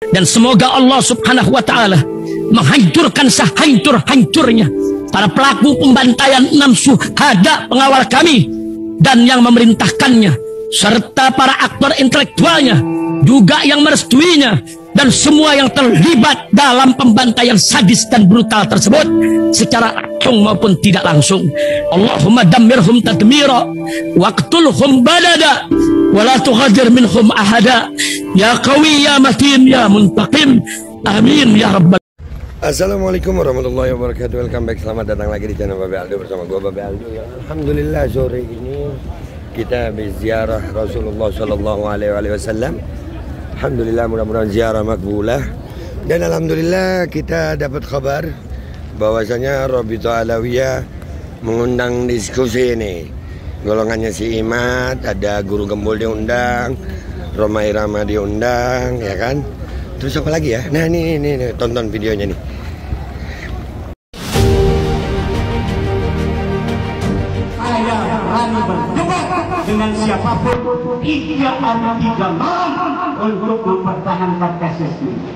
Dan semoga Allah subhanahu wa ta'ala menghancurkan sehancur-hancurnya para pelaku pembantaian 6 syuhada pengawal kami dan yang memerintahkannya, serta para aktor intelektualnya juga yang merestuinya, dan semua yang terlibat dalam pembantaian sadis dan brutal tersebut secara langsung maupun tidak langsung. Allahumma dammirhum tadmira waqtulhum badada wala tughadir minhum ahada ya qawi ya matin ya muntaqim, amin ya rabbal. Assalamualaikum warahmatullahi wabarakatuh. Welcome back, selamat datang lagi di channel Babe Aldo bersama gua Babe Aldo. Ya, alhamdulillah sore ini kita berziarah Rasulullah Shallallahu Alaihi Wasallam. Alhamdulillah, mudah-mudahan ziarah makbulah. Dan alhamdulillah kita dapat kabar bahwasanya Robito Alawiyah mengundang diskusi ini. Golongannya si Imat, ada Guru Gembul diundang, Roma Irama diundang, ya kan? Terus apa lagi ya? Nah ini tonton videonya nih. Saya berani berdebat dengan siapapun 3 hari 3 malam untuk mempertahankan kasus ini.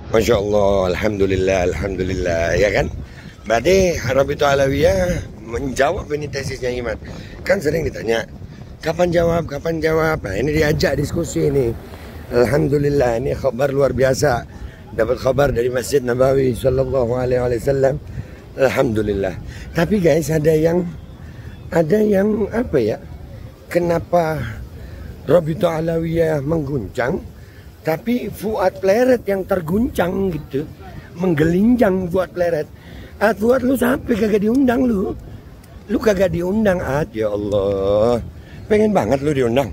Masya Allah, alhamdulillah, ya kan? Berarti Robito Alawiyah menjawab ini tesisnya Iman. Kan sering ditanya, kapan jawab? Nah ini diajak diskusi ini. Alhamdulillah, ini kabar luar biasa. Dapat kabar dari Masjid Nabawi Sallallahu Alaihi Wasallam. Alhamdulillah. Tapi guys, ada yang apa ya? Kenapa Robito Alawiyah mengguncang? Tapi Fuad Pleret yang terguncang gitu, menggelinjang Fuad Pleret. Fuad lu sampai kagak diundang lu kagak diundang ya Allah, pengen banget lu diundang,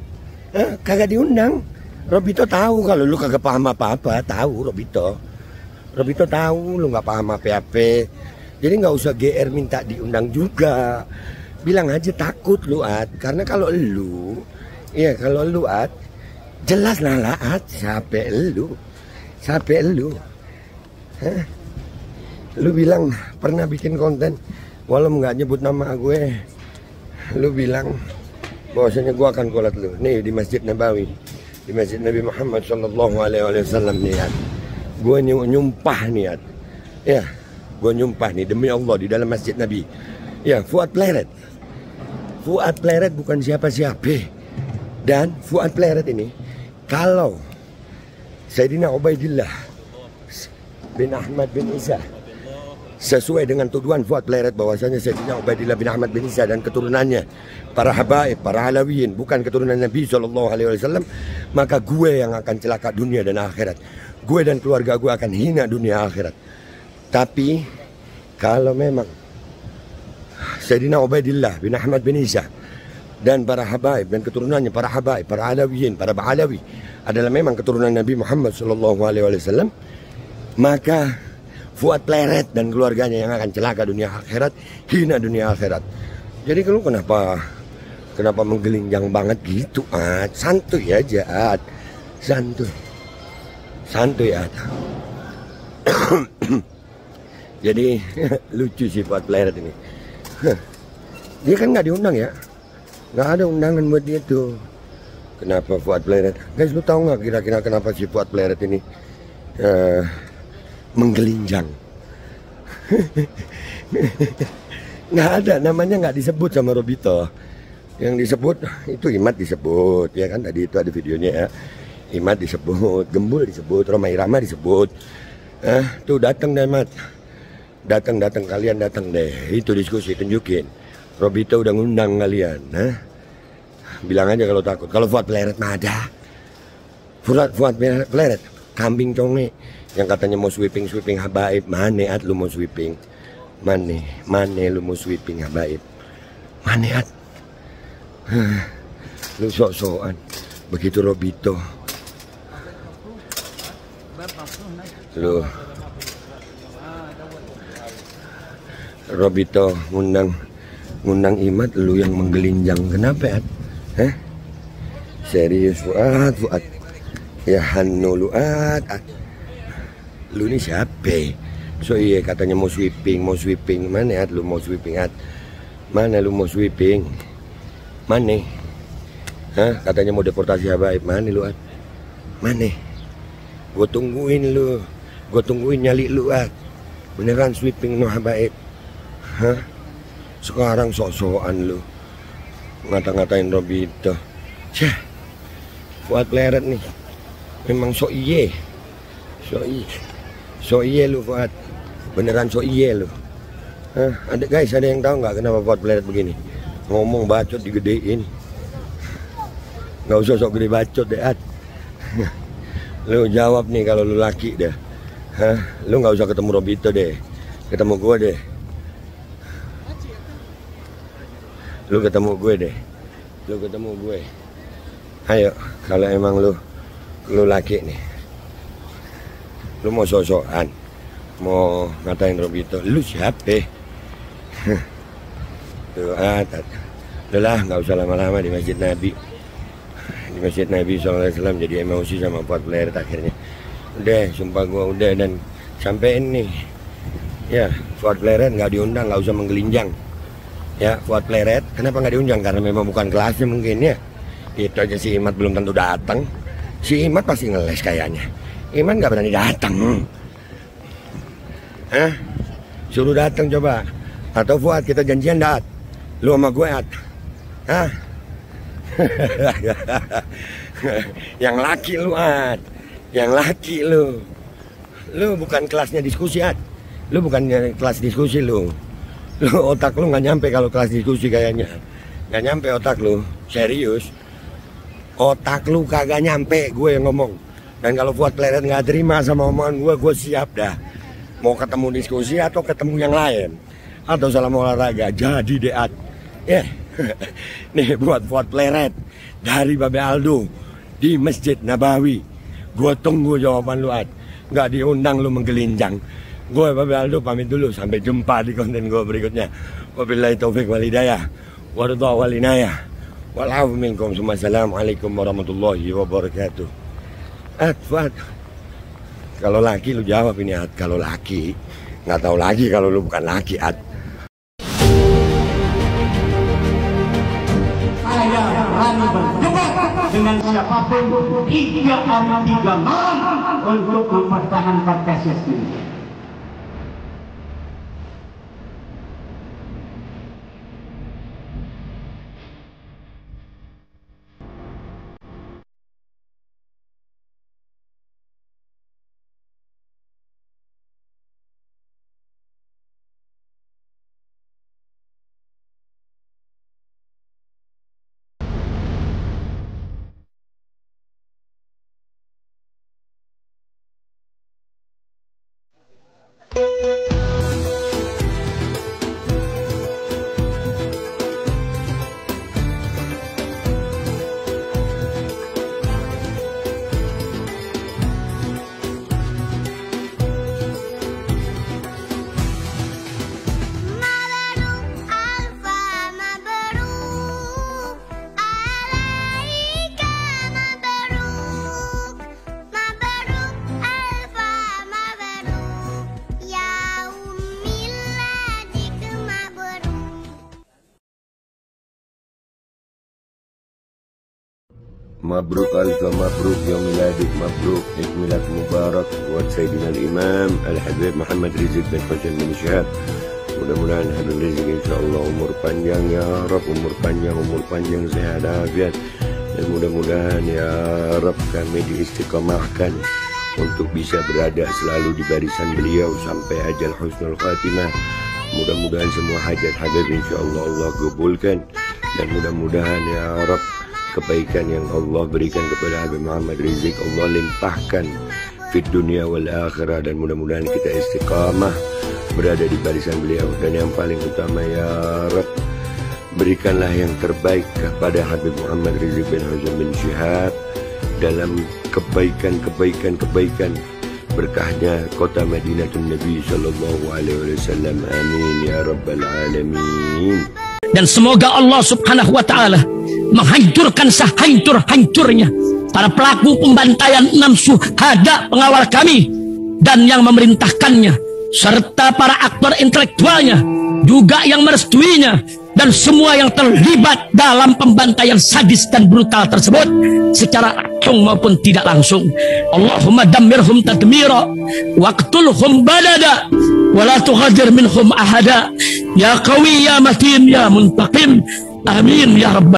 kagak diundang. Robito tahu kalau lu kagak paham apa-apa, tahu Robito tahu lu nggak paham apa-apa, jadi nggak usah GR minta diundang juga, bilang aja takut lu karena kalau lu jelas nalaat sampai lu. Lu bilang pernah bikin konten walau nggak nyebut nama gue, lu bilang bahwasanya gue akan kolat lu nih di Masjid Nabawi, di Masjid Nabi Muhammad Sallallahu Alaihi Wasallam nih gue nyumpah nih ya, gue nyumpah nih demi Allah di dalam Masjid Nabi ya. Fuad Pleret bukan siapa-siapa, dan Fuad Pleret ini kalau Sayyidina Ubaidillah bin Ahmad bin Isa sesuai dengan tuduhan Fuad Pleret bahwasanya Sayyidina Ubaidillah bin Ahmad bin Isa dan keturunannya para habaib, para alawiyin bukan keturunan Nabi Sallallahu Alaihi Wasallam, maka gue yang akan celaka dunia dan akhirat. Gue dan keluarga gue akan hina dunia akhirat. Tapi kalau memang Sayyidina Ubaidillah bin Ahmad bin Isa dan para habaib dan keturunannya para habaib, para alawiyin, para ba'alawi adalah memang keturunan Nabi Muhammad Sallallahu Alaihi Wasallam, maka Fuad Pleret dan keluarganya yang akan celaka dunia akhirat, hina dunia akhirat. Jadi kalau kenapa menggelinjang banget gitu santuy aja santuy Jadi lucu sih Fuad Pleret ini. Dia kan nggak diundang ya, nggak ada undangan buat dia tuh. Kenapa Fuad Pleret? Guys, lu tahu nggak kira-kira kenapa si Fuad Pleret ini menggelinjang? Nggak ada, namanya nggak disebut sama Robito. Yang disebut itu Imat disebut, ya kan? Tadi itu ada videonya ya. Imat disebut, Gembul disebut, Roma Irama disebut. Tuh datang deh Mat, datang kalian datang deh. Itu diskusi, tunjukin. Robito udah ngundang kalian, bilang aja kalau takut. Kalau Fuad Pleret mah ada. Fuad Pleret, kambing conge yang katanya mau sweeping habaib. Mane lu mau sweeping? Mane lu mau sweeping habaib? Mane lu sok-sokan. Begitu Robito Lu Robito ngundang Imad, lu yang menggelinjang. Kenapa, Ad? Hah? Serius, Fuad. Ya Hanu lu, Ad. Lu ini siapa? So iya katanya mau sweeping. Mana, Ad? Lu mau sweeping, Ad? Mana lu mau sweeping? Mana? Hah? Katanya mau deportasi habaib. Mana lu, Ad? Mana? Gue tungguin lu. Gue tungguin nyali lu, Ad. Beneran sweeping no habaib. Hah? Sekarang sok-sokan lu ngata-ngatain Robito. Syah, Fuad Pleret nih memang so iye lu Fuad, beneran so iye lu. Hah? Ada guys, ada yang tahu nggak kenapa Fuad Pleret begini? Ngomong bacot digedein. Nggak usah sok gede bacot deh, Ad. Lu jawab nih kalau lu laki deh. Hah? Lu nggak usah ketemu Robito deh, ketemu gua deh. Lu ketemu gue. Ayo, kalau emang lu laki nih, lu mau sok-sokan, mau ngatain Robito, lu siapa? Tuh, udah nggak usah lama-lama di Masjid Nabi. Di Masjid Nabi SAW jadi emosi sama Fuad Pleret akhirnya. Udah, sumpah gue udah, dan sampein nih, ya Fuad Pleret nggak diundang, nggak usah menggelinjang. Ya, Fuad Pleret, kenapa nggak diundang? Karena memang bukan kelasnya mungkin ya. Itu aja si Imad belum tentu datang. Si Imad pasti ngeles kayaknya. Imad nggak berani datang. Hah? Suruh datang coba. Atau Fuad kita janjian dat. Lu sama gue, Ad. Hah? Yang laki lu, Ad. Yang laki lu. Lu bukan kelasnya diskusi, Ad. Lu bukan kelas diskusi lu. Lu otak lu nggak nyampe kalau kelas diskusi kayaknya. Nggak nyampe otak lu, serius. Otak lu kagak nyampe, gue yang ngomong. Dan kalau Fuad Pleret nggak terima sama omongan gue siap dah. Mau ketemu diskusi atau ketemu yang lain, atau salam olahraga, jadi deh, Ad. Ya, nih buat Fuad Pleret dari Babe Aldo di Masjid Nabawi. Gue tunggu jawaban lu, Ad. Nggak diundang lu menggelinjang. Gue Babe Aldo pamit dulu, sampai jumpa di konten gue berikutnya. Wabillahi taufik wal hidayah, waridha wal inayah, wal afu minkum. Assalamualaikum warahmatullahi wabarakatuh. Ad, Fuad, kalau laki lu jawab ini, Ad. Kalau laki, nggak tahu lagi kalau lu bukan laki, Ad. Saya berani berdebat dengan siapapun 3 hari 3 malam untuk mempertahankan tesis ini. Mabruk alfa mabruk yaum miladik mabruk ikmilat mubarak buat Sayyidina Al-Imam Al-Habib Muhammad Rizik bin Husain bin Syihab. Mudah-mudahan Habib Rizik insyaAllah umur panjang ya Rab, umur panjang sehat afiat, dan mudah-mudahan ya Rab kami diistiqamahkan untuk bisa berada selalu di barisan beliau sampai ajal husnul khatimah. Mudah-mudahan semua hajat Habib insyaAllah Allah kabulkan, dan mudah-mudahan ya Rab kebaikan yang Allah berikan kepada Habib Muhammad Rizik Allah limpahkan di dunia wal akhirah, dan mudah-mudahan kita istiqamah berada di barisan beliau. Dan yang paling utama ya Rab, berikanlah yang terbaik kepada Habib Muhammad Rizik bin Husain bin Syihab dalam kebaikan berkahnya kota Madinatun Nabi Sallallahu Alaihi Wasallam. Amin ya Rabbal Alamin. Dan semoga Allah Subhanahu wa Ta'ala menghancurkan sehancur-hancurnya para pelaku pembantaian 6 syuhada pengawal kami dan yang memerintahkannya, serta para aktor intelektualnya juga yang merestuinya, dan semua yang terlibat dalam pembantaian sadis dan brutal tersebut secara langsung maupun tidak langsung. Allahumma dammirhum tadmira waqtulhum balada wala tughadir minhum ahada ya qawi ya matin ya muntaqim. Amin ya rabbal